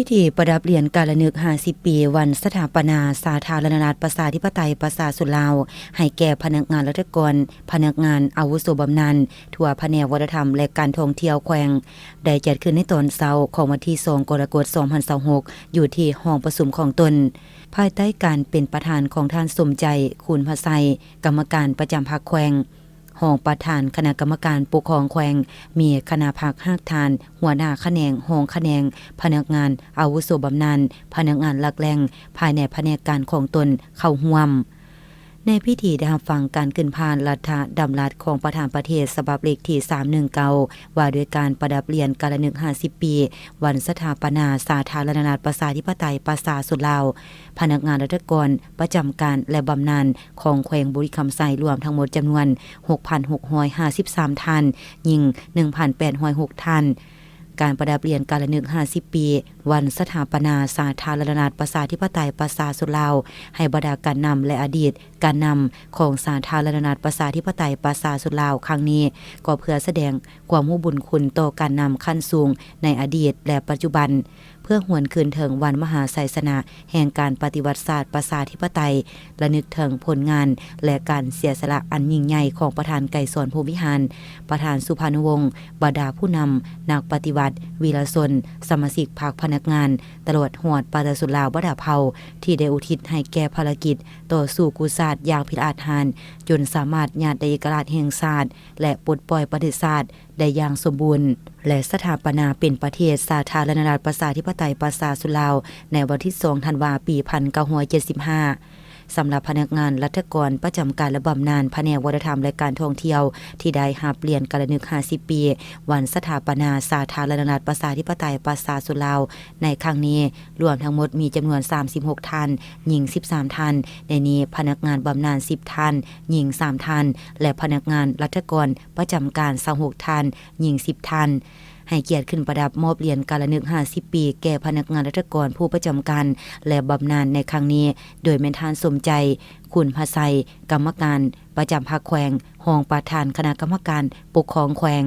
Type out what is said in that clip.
ພິທີປະດັບຫຼຽນກາລະນຶກຫ້າສິບປີ ວັນສະຖາປະນາສາທາລະນະລັດ ປະຊາທິປະໄຕ ປະຊາຊົນລາວ ໃຫ້ແກ່ພະນັກງານລັດຖະກອນ, ພະນັກງານອາວຸໂສບຳນານ ທົ່ວພະແນກວັດທະນະທຳ ແລະ ການທ່ອງທ່ຽວແຂວງ ໄດ້ຈັດຂຶ້ນໃນຕອນເຊົ້າຂອງວັນທີສອງ ກໍລະກົດ ສອງພັນຊາວຫົກ ຢູ່ທີ່ຫ້ອງປະຊຸມຂອງຕົນ, ພາຍໃຕ້ການເປັນປະທານຂອງທ່ານ ສົມໃຈ ຄູນພະໄຊ, ກຳມະການປະຈຳພັກແຂວງ, ຮອງປະທານຄະນະກຳມະການປົກຄອງແຂວງ, ມີຄະນະພັກຮາກຖານ, ຫົວໜ້າຂະແໜງ, ຮອງຂະແໜງ, ພະນັກງານອາວຸໂສບຳນານ, ພະນັກງານຫຼັກແຫຼ່ງພາຍໃນພະແນກການຂອງຕົນເຂົ້າຮ່ວມ. ໃນພິທີໄດ້ຮັບຟັງການຂຶ້ນຜ່ານລັດຖະດຳລັດຂອງປະທານປະເທດ ສະບັບເລກທີສາມໜຶ່ງເກົ້າ ວ່າດ້ວຍການປະດັບຫຼຽນກາລະນຶກຫ້າສິບປີ ວັນສະຖາປະນາສາທາລະນະລັດ ປະຊາທິປະໄຕ ປະຊາຊົນລາວ, ພະນັກງານລັດຖະກອນປະຈຳການ ແລະ ບຳນານຂອງແຂວງບໍລິຄຳໄຊ ລວມທັງໝົດຈຳນວນ ຫົກພັນຫົກຮ້ອຍຫ້າສິບສາມທ່ານ, ຍິງ ໜຶ່ງພັນແປດຮ້ອຍຫົກທ່ານ. ການປະດັບຫຼຽນກາລະນຶກຫ້າສິບປີ ວັນສະຖາປະນາສາທາລະນະລັດ ປະຊາທິປະໄຕ ປະຊາຊົນລາວ ໃຫ້ບັນດາການນຳ ແລະ ອະດີດການນຳຂອງສາທາລະນະລັດ ປະຊາທິປະໄຕ ປະຊາຊົນລາວ ຄັ້ງນີ້ ກໍເພື່ອສະແດງຄວາມຮູ້ບຸນຄຸນຕໍ່ການນຳຂັ້ນສູງໃນອະດີດ ແລະ ປັດຈຸບັນ, ເພື່ອຫວນຄືນເຖິງວັນມະຫາໄຊຊະນະແຫ່ງການປະຕິວັດຊາດປະຊາທິປະໄຕ, ລະນຶກເຖິງຜົນງານ ແລະ ການເສຍສະຫຼະອັນຍິ່ງໃຫຍ່ຂອງປະທານໄກສອນ ພົມວິຫານ, ປະທານສຸພານຸວົງ, ບັນດາຜູ້ນຳ, ນັກປະຕິວັດ, ວີລະຊົນ, ສະມາຊິກພັກພະນັກງານ, ຕະຫຼອດຮອດປະຊາຊົນລາວບັນດາເຜົ່າ ທີ່ໄດ້ອຸທິດໃຫ້ແກ່ພາລະກິດຕໍ່ສູ້ກູ້ຊາດຢ່າງພິລະອາດຫານ, ຈົນສາມາດຍາດໄດ້ເອກະລາດແຫ່ງຊາດ ແລະ ປົດປ່ອຍປະເທດຊາດໄດ້ຢ່າງສົມບູນ ແລະ ສະຖາປະນາເປັນປະເທດສາທາລະນະລັດ ປະຊາທິປະໄຕ ປະຊາຊົນລາວ ໃນວັນທີສອງ ທັນວາ ປີໜຶ່ງພັນເກົ້າຮ້ອຍເຈັດສິບຫ້າ. ສຳລັບພະນັກງານລັດຖະກອນປະຈຳການ ແລະ ບຳນານ ພະແນກວັດທະນະທຳ ແລະ ການທ່ອງທ່ຽວ ທີ່ໄດ້ຮັບຫຼຽນກາລະນຶກຫ້າສິບປີ ວັນສະຖາປະນາສາທາລະນະລັດ ປະຊາທິປະໄຕ ປະຊາຊົນລາວ ໃນຄັ້ງນີ້ ລວມທັງໝົດມີຈຳນວນສາມສິບຫົກທ່ານ, ຍິງສິບສາມທ່ານ, ໃນນີ້ພະນັກງານບຳນານສິບທ່ານ, ຍິງສາມທ່ານ ແລະ ພະນັກງານລັດຖະກອນປະຈຳການຊາວຫົກທ່ານ, ຍິງສິບທ່ານ. ໃຫ້ກຽດຂຶ້ນປະດັບມອບຫຼຽນກາລະນຶກຫ້າສິບປີ ແກ່ພະນັກງານລັດຖະກອນຜູ້ປະຈຳການ ແລະ ບຳນານໃນຄັ້ງນີ້ ໂດຍແມ່ນທ່ານ ສົມໃຈ ຄຸນພະໄຊ, ກຳມະການປະຈຳພັກແຂວງ, ຮອງປະທານຄະນະກຳມະການປົກຄອງແຂວງ.